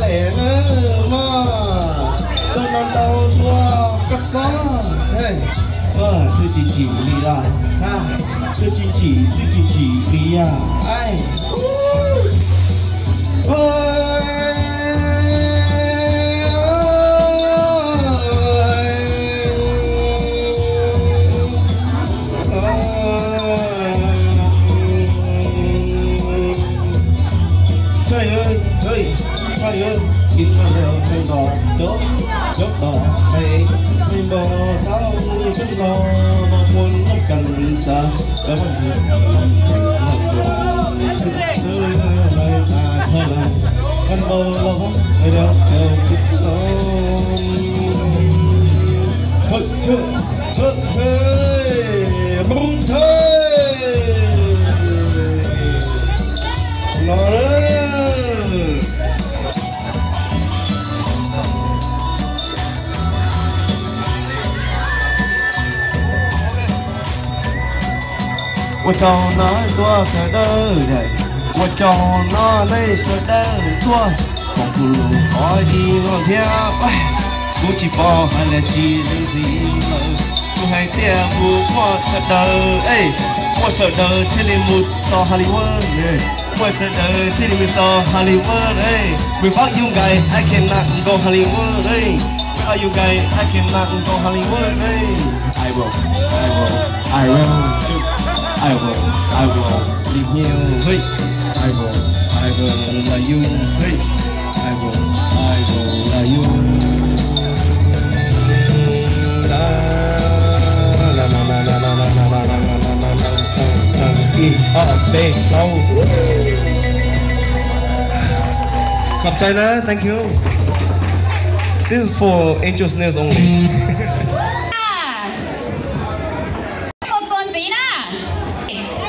lem na mog. Tau ntau ntau dua koj txob. Twb tsis tsim li los, twb tsis tsim, twb tsis tsim li os. Ua tsaug no tuaj sawv daws, ua tsaug no nej sawv daws tuaj koom kuv lub qhov ib no thiab. Kuv tsis pom hais tias tsis leej txiv lawm, kuv hais tias kuv muaj sawv daws, muaj sawv daws thiaj li mus txog Hollywood, muaj sawv daws thiaj li mus txog Hollywood. Without you guys, I cannot go Hollywood. Without you guys, I cannot go Hollywood. I will, I will, I will, I will, I will. Peb plaub. Khom cai na, thank you. This is for Angels News only. Mus txuas ntxiv na.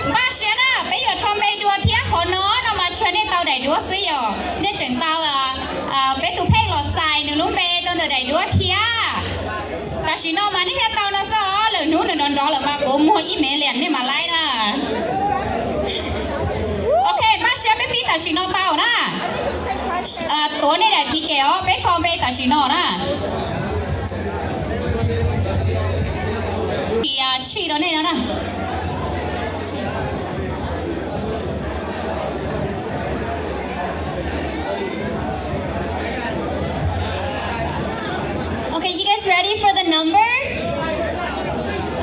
Npaj siab na, peb yuav rho npe dua thiab, qhov no no mas tshuav nej tau daim duab xwb, yog nej tseem tau peb tus pheej los xais nws lub npe rau ntawm daim duab thiab. Tam sim no mas nej thiaj tau no xwb os, lwm hnub nws nrov nrov lawm mas kuv muag ib me liam nej mam laib na. Ok, npaj siab peb pib tam sim no tau na. Tuav nej daim khiv kem os, peb rho npe tam sim no na. Cia tshij rau nej no na. Okay, you guys ready for the number?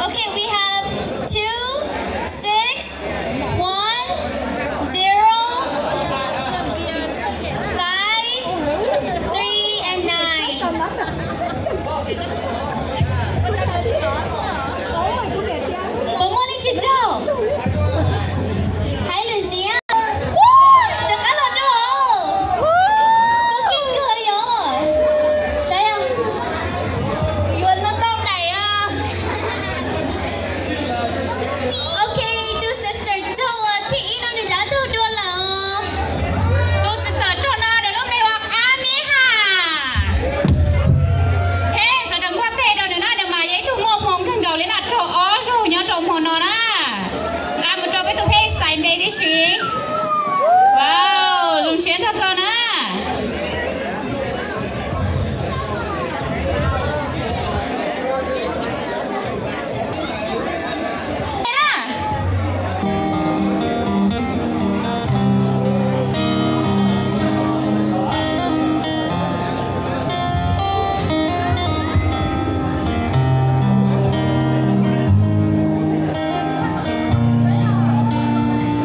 Okay, we have two, six, one, zero, five, three, and nine. Puas muaj leej twg raug? Hais lus ntxiv. Rov qab los dua. Koj keej kawg li os. Saib os. Tus yuav no tau daim os. Ok, tus sister raug thib ib no nws rov raug dua lawm. Tus sister raug no nws lub npe ua Qab Mib Ham. Sawv daws npuaj tes rau nws na, nws mas yog ib tug muaj hmoo kawg nkaus li na, raug ob zaug nyob rau hmo no na. Nqa mus rau peb tus pheej xais npe tib si. Wow, zoo siab nrog koj na.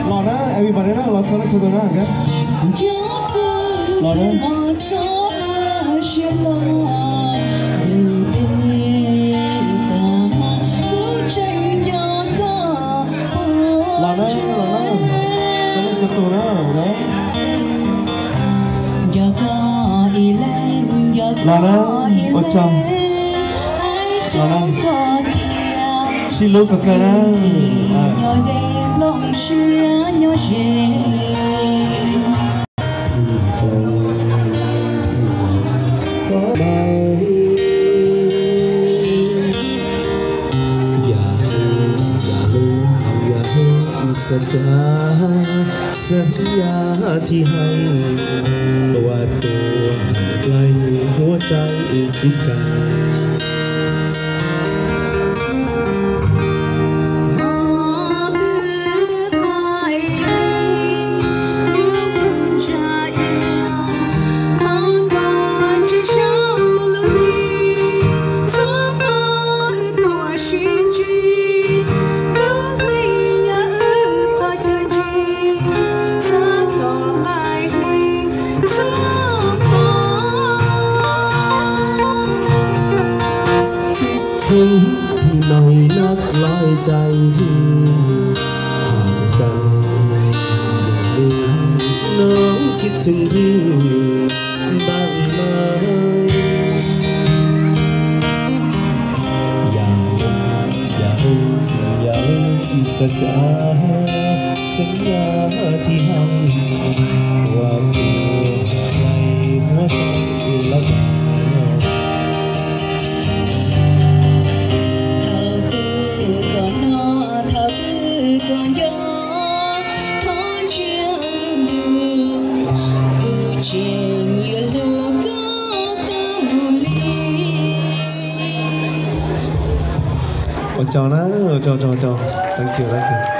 Los na, everybody na, los txog leej twg na, ok. Los na. Los na, los na, txog leej txog tus na, los na. Los na, ua tsaug. Los na. Sib hlub kawg kawg na. Xav yam thiaj hais, uas tuaj dlai huab tais txij kam. Hnub thi no nab loj cai, hab kas li, nab kib tseem li npaj mas. Yam, yam, yam xav cas, xav yam thiaj hais, uas tuaj dlai huab tais txij kam. Thaum twg koj noj, thaum twg koj nco, thov ntsia lub ntuj, kuv tseem yuav hlub koj tau mus li. Ua tsaug na, ua tsaug, ua tsaug, ua tsaug. Thank you, thank you.